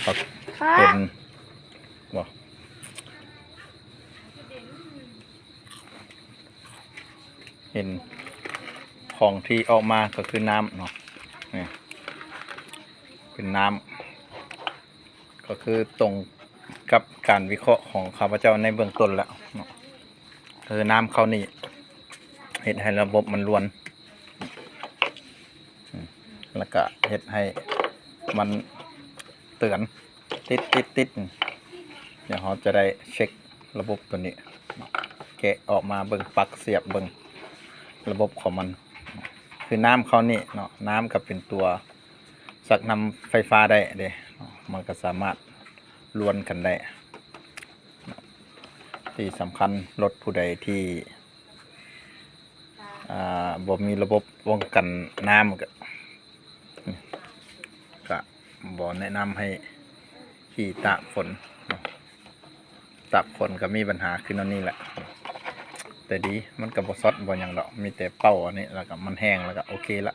ເຫັນບໍ່? ເຫັນຂອງທີ່ອອກມາກໍຄືນ້ຳເນາະ ນີ້ເປັນນ້ຳ ກໍຄືຕົງກັບການວິເຄາະຂອງຂ້າພະເຈົ້າໃນເບື້ອງຕົ້ນແລ້ວເນາະ ຄືນ້ຳເຂົ້ານີ້ເຮັດໃຫ້ລະບົບມັນລວນ ແລ້ວກະເຮັດໃຫ້ມັນເຕືອນ ຕິດໆໆ ດຽວເຮົາຈະໄດ້ເຊັກລະບົບໂຕນີ້ ແກະອອກມາເບິ່ງ ປັກສຽບເບິ່ງລະບົບຂອງມັນ ຄືນ້ຳເຂົ້ານີ້ເນາະ ນ້ຳກໍເປັນຕົວຊັກນຳໄຟຟ້າໄດ້ເດ້ ມັນກໍສາມາດລວນກັນໄດ້ ທີ່ສຳຄັນ ລົດຜູ້ໃດທີ່ ອ່າ ບໍ່ມີລະບົບປ້ອງກັນນ້ຳ ກະ ກະບໍ່ແນະນຳໃຫ້ຂີ່ຕາກຝົນເນາະ ຕາກຝົນກໍມີບັນຫາຄືແນວນີ້ແຫຼະ ແຕ່ດີມັນກໍບໍ່ຊັອດບໍ່ຫຍັງດອກ ມີແຕ່ເປົ່າອັນນີ້ ແລ້ວກໍມັນແຫ້ງ ແລ້ວກໍໂອເຄລະ.